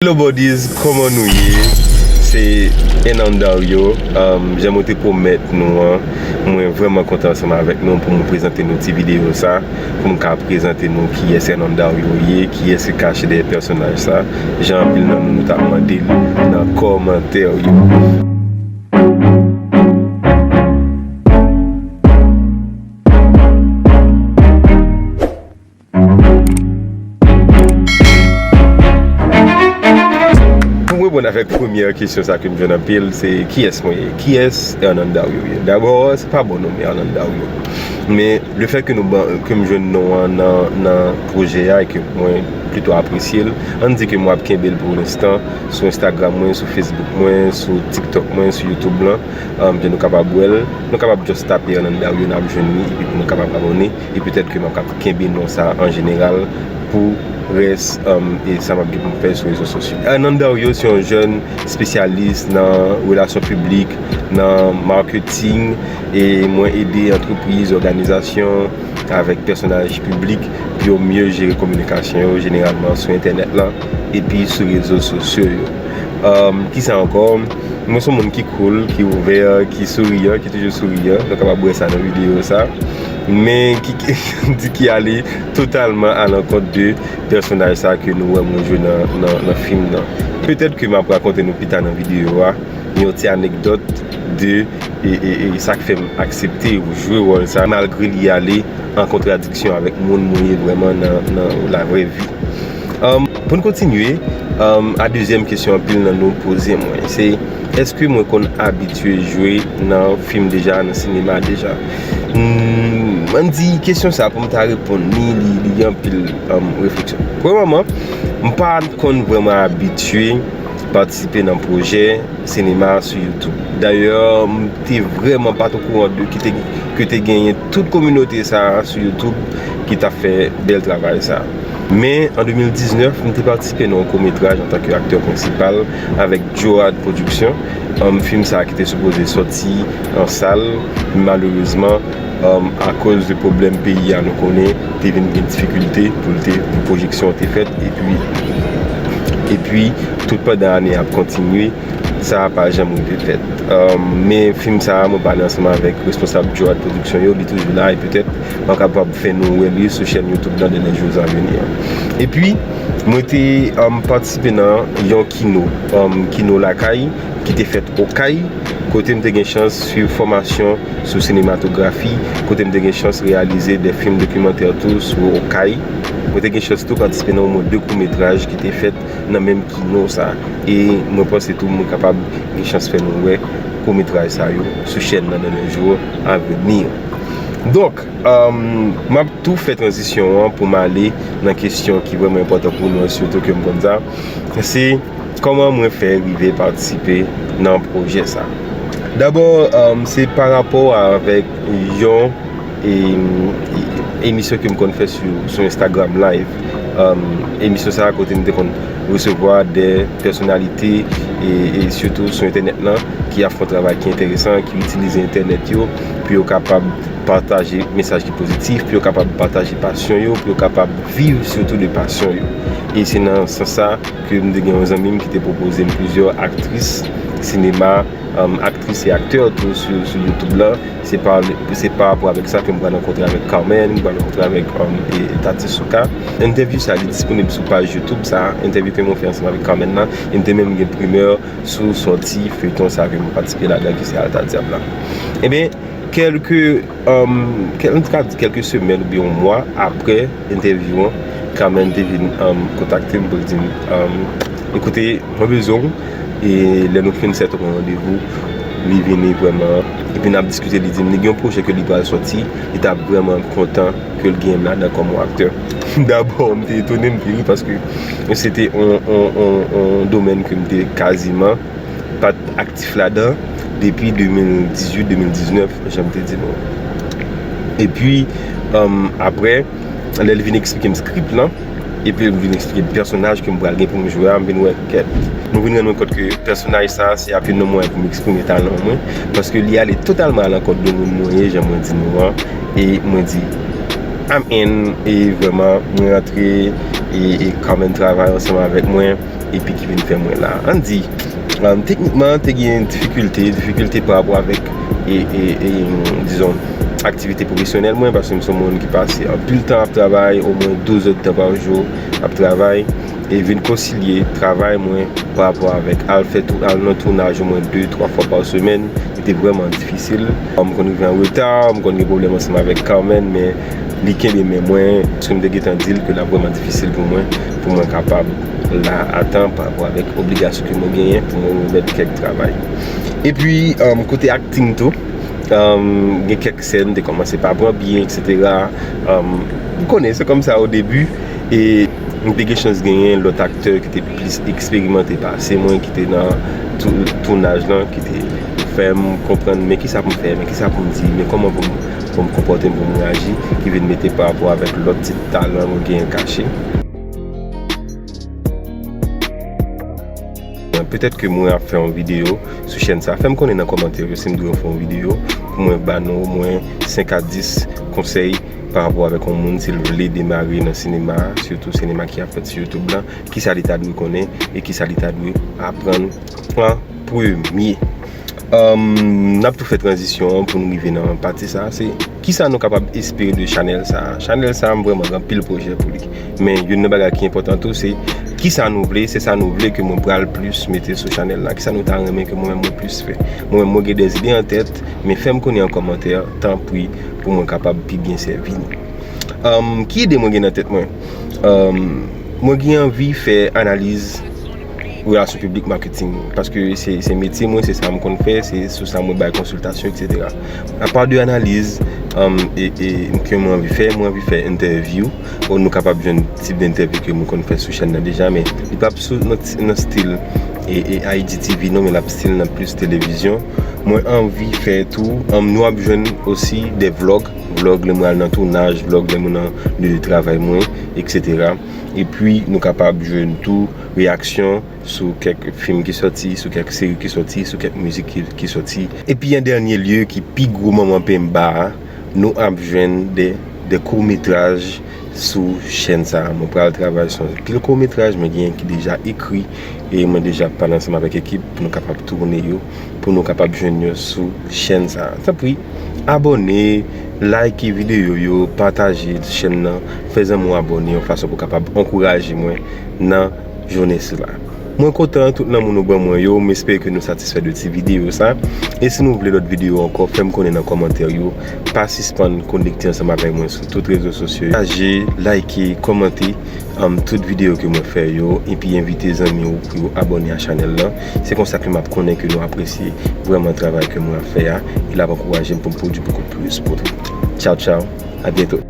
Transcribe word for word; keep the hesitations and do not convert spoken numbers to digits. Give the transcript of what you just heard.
Hello buddies, kòman nou ye? Se Hernandario. Um, jan mwen te pwomèt nou an, mwen vrèman kontan ansanm avèk nou pou mwen prezante nou ti videyo sa, pou m ka prezante nou kiyès Hernandario ye, kiyès ki kache dèyè pèsonaj sa, jan anpil nan nou nou t ap mande l nan kòmantè yo. Pou m reponn avèk premyè kesyon sa ke m jwenn anpil, se kiyès mwen ye? Kiyès Hernandario ye? Dabò, se pa bon non m Hernandario. Men lefèt ke nou ban, ke m jwenn non an nan, nan pwojè a e ke mwen plito apresye l, ann di ke mwen ap kenbe l pou lenstan sou Instagram mwen, sou Facebook mwen, sou TikTok mwen, sou YouTube lan. Um, jan nou kapab wè l, nou kapab just tape Hernandario, n ap jwenn li, epi pou nou kapab abòne, e petèt ke m ap kap kenbe non sa an jeneral pou rès, um, e sa m ap gen pou m fè sou rezo sosyo. Hernandario se yon jèn espesyalis nan relasyon piblik, nan marketing, e mwen ede antrepriz, òganizasyon avèk pèsonaj piblik pou yo mye jere kominikasyon yo, jeneralman sou entènèt lan epi sou rezo sosyo yo. Um, kisa ankò? Mwen se yon moun ki cool, ki ouvè, ki souriyan, ki toujou souriyan. Nou kapab wè sa nan videyo sa. Men ki, ki, di ki ale totalman alankont de pèsonaj sa ke nou wè mwen jwe nan, nan, nan fim nan. Petèt ke m ap rakonte nou pita nan videyo a yon ti anekdòt de e, e, e sa k fè m aksepte jwe wòl sa, malgre li ale an kontradiksyon avèk moun mwen ye vrèman nan, nan lavrè vi. Um, pou n kontinye, um, a dezyèm kesyon anpil nan nou poze mwen, se èske mwen konn abitye jwe nan fim deja, nan sinema deja? Hmm, ann di kesyon sa pou m ta reponn li, li, li gen anpil, um, refleksyon. Premyèman, m pa konn vrèman abitye patisipe nan pwojè sinema sou YouTube. Dayè, m te vrèman pa t okouran de ki te, ke te genyen tout kominote sa a sou YouTube ki t ap fè bèl travay sa a. Men, an de mil diznèf, m te patisipe nan yon kometraj antanke aktè prensipal avèk Joad Production. Um, fim sa a ki te sipoze sòti an sal, malerezman, um, akoz de pwoblèm peyi a nou konnen, te vin gen difikilte pou l te, pou pwojeksyon an te fèt, epi, epi tout pandan ane a ap kontinye, sa a pa janm rive fèt. Um, men fim sa a, mwen pale ansanm avèk responsab Joad Production yo, li toujou la, e petèt m ap kapab fè nou wè li sou chèn YouTube nan dènye jou a vini an. Epi, mwen te, um, patisipe nan yon kino, um, kino lakay, ki te fèt Okay, kote m te gen chans swiv fòmasyon sou sinematografi, kote m te gen chans reyalize de fim dokimantè tou sou Okay. Mwen te gen chans tou patisipe nan omwen de kout metraj ki te fèt nan menm kino sa. E mwen panse tou mwen kapab gen chans fè nou wè kout metraj sa yo sou chèn nan nan lè jou a vini. Donk, um, m ap tou fè tranzisyon an pou m ale nan kesyon ki vrèman enpòtan pou nou an, sitou ke m konn sa. Se kòman mwen fè rive patisipe nan pwojè sa. Dabò, um, se pa rapò avèk yon e, e, emisyon ke m konn fè sou, sou Instagram Live. Um, emisyon sa a kote m te konn resevwa de pèsonalite e, e sitou sou entènèt lan ki ap fè yon travay ki enteresan, ki itilize entènèt yo pou yo kapab pataje mesaj ki pozitif, pou yo kapab pataje pasyon yo, pou yo kapab viv sitou de pasyon yo. E se nan sans sa ke m te gen yon zanmi m ki te pwopoze m plizyè aktris sinema, um, aktris e aktè tou sou, sou YouTube lan. Se pa, se pa rapò avèk sa ke m pral rankontre avèk Carmen, m pral rankontre avèk, um, e, e Tati Souka. Entèvyou sa a, li disponib sou paj YouTube sa, entèvyou ke mwen fè ansanm avèk Carmen nan. E m te menm gen primè sou sòti feyton sa ke mwen patisipe ladan, ki se Alta Diab la. Ebyen, kèlke, um, kèl-, nou ka di kèlke semèn oubyen yon mwa apre entèvyou an, Carmen te vin, um, kontakte m pou l di m, um, "Ekoute, mwen bezwen w." E lè nou fin sèt yon randevou, li vini vrèman, epi n ap diskite, li di m li gen yon pwojè ke li pral sòti, li ta vrèman kontan ke l genyen m ladan kòm yon aktè. Dabò, m te etone, m te ri, paske se te yon, yon, yon, yon domèn ke m te kaziman pa t aktif ladan depi de mil dizuit, de mil diznèf, jan m te di nou. Epi, um, apre, lè l vin eksplike m skrip lan, epi l vin eksplike m pèsonaj ke m pral gen pou m jwe a, m vin wè kèt. Mwen vin rann mwen kont ke pèsonaj sa a, se ap youn nan mwayen pou m eksprime talan mwen, paske li ale totalman alankont de moun mwen ye, jan mwen di nou an, e mwen di, "I'm in," e vrèman, mwen rantre, e, e Carmen travay ansanm avèk mwen, epi ki vin fè mwen la. Ann di, um, teknikman, te gen difikilte, difikilte pa rapò avèk, e, e, e, dizon, aktivite pwofesyonèl mwen, paske m se yon moun ki pase anpil tan ap travay, omwen douz èdtan pa jou ap travay, e vin konsilye travay mwen pa rapò avèk al fè tou, al nan tounaj omwen de, twa fwa pa semèn, li te vrèman difisil. M konn rive an reta, m konn gen pwoblèm ansanm avèk Carmen, men li kenbe men mwen, paske m te gentan di l ke l ap vrèman difisil pou mwen, pou mwen kapab la a tan pa rapò avèk obligasyon ke mwen genyen pou mwen remèt kèk travay. Epi, um, kote akting tou, um, gen kèk sèn te kòmanse pa pran byen, etsetera. Um, ou konnen, se kòmsa o debi, e m te gen chans genyen lòt aktè ki te plis eksperimante pase mwen, ki te nan tou-, tounaj lan, ki te fè m konprann, men kisa pou m fè, men kisa pou m di, men kòman pou m, pou m konpòte m, pou m reyaji, ki vin mete pa rapò avèk lòt ti talan mwen genyen kache. Petèt ke mwen ap fè yon videyo sou chèn sa. Fè m konnen nan kòmantè yo si m dwe fè yon videyo pou mwen ba nou omwen senk a dis konsèy pa rapò avèk yon moun si l vle demare nan sinema, sitou sinema ki ap fèt sou YouTube lan, kisa li ta dwe konnen e kisa li ta dwe aprann an premye. Um, n ap tou fè tranzisyon an pou nou rive nan pati sa a, se kisa nou kapab espere de chanèl sa a. Chanèl sa a, m vrèman gen anpil pwojè pou li. Men youn nan bagay ki enpòtan tou, se kisa nou vle, se sa nou vle ke mwen pral plis mete sou chanèl la. Kisa nou ta renmen ke mwen menm mwen plis fè. Mwen menm mwen gen de zide an tèt, men fè m konnen an kòmantè, tanpri, pou mwen kapab pi byen sèvi nou. Um, ki ide mwen gen nan tèt mwen? Um, mwen gen anvi fè analiz relasyon piblik, maketing, paske se, se metye mwen, se sa m konn fè, se sou sa mwen bay konsiltasyon, etsetera. Apa de analiz, um, e, e, ke mwen anvi fè, mwen anvi fè entèvyou, ou nou kapab jwenn tip de entèvyou ke mwen konn fè sou chèn nan deja, men li p ap sou, nan, nan stil e, e I G T V non, men l ap stil nan plis televizyon. Mwen anvi fè tou, um, nou ap jwenn osi de vlòg, vlòg lè mwen al nan tounaj, vlòg lè mwen nan lye de travay mwen, etsetera. Epi nou kapab jwenn tou reyaksyon sou kèk fim ki sòti, sou kèk seri ki sòti, sou kèk mizik ki, ki sòti. Epi an dènye lye, ki pi gwo manman penba a, nou ap jwenn de, de kourmetraj sou chèn sa a. Mwen pral travay sou anpil kourmetraj, mwen gen ki deja ekri, e mwen deja pale ansanm avèk ekip pou nou kapab toune yo, pou nou kapab jwenn yo sou chèn sa a. Tanpri, abòne, like videyo yo, pataje chèn nan, fè zanmi w abòne yon fason pou kapab ankouraje mwen nan jounen sila. Mwen kontan tout lanmou nou ban mwen yo, m espere ke nou satisfè de ti videyo sa. E si nou vle lòt videyo ankò, fè m konnen nan kòmantè yo. Pa sispann konekte ansanm avèk mwen sou tout rezo sosyo yo. Pataje, like, kòmante, um, tout videyo ke mwen fè yo, epi envite zanmi w pou yo abòne a chanèl lan. Se konsa ke m ap konnen ke nou apresye vrèman travay ke mwen ap fè a, e l ap ankouraje m pou m pwodui bokou plis pou nou. Tchaw, tchaw, a byento.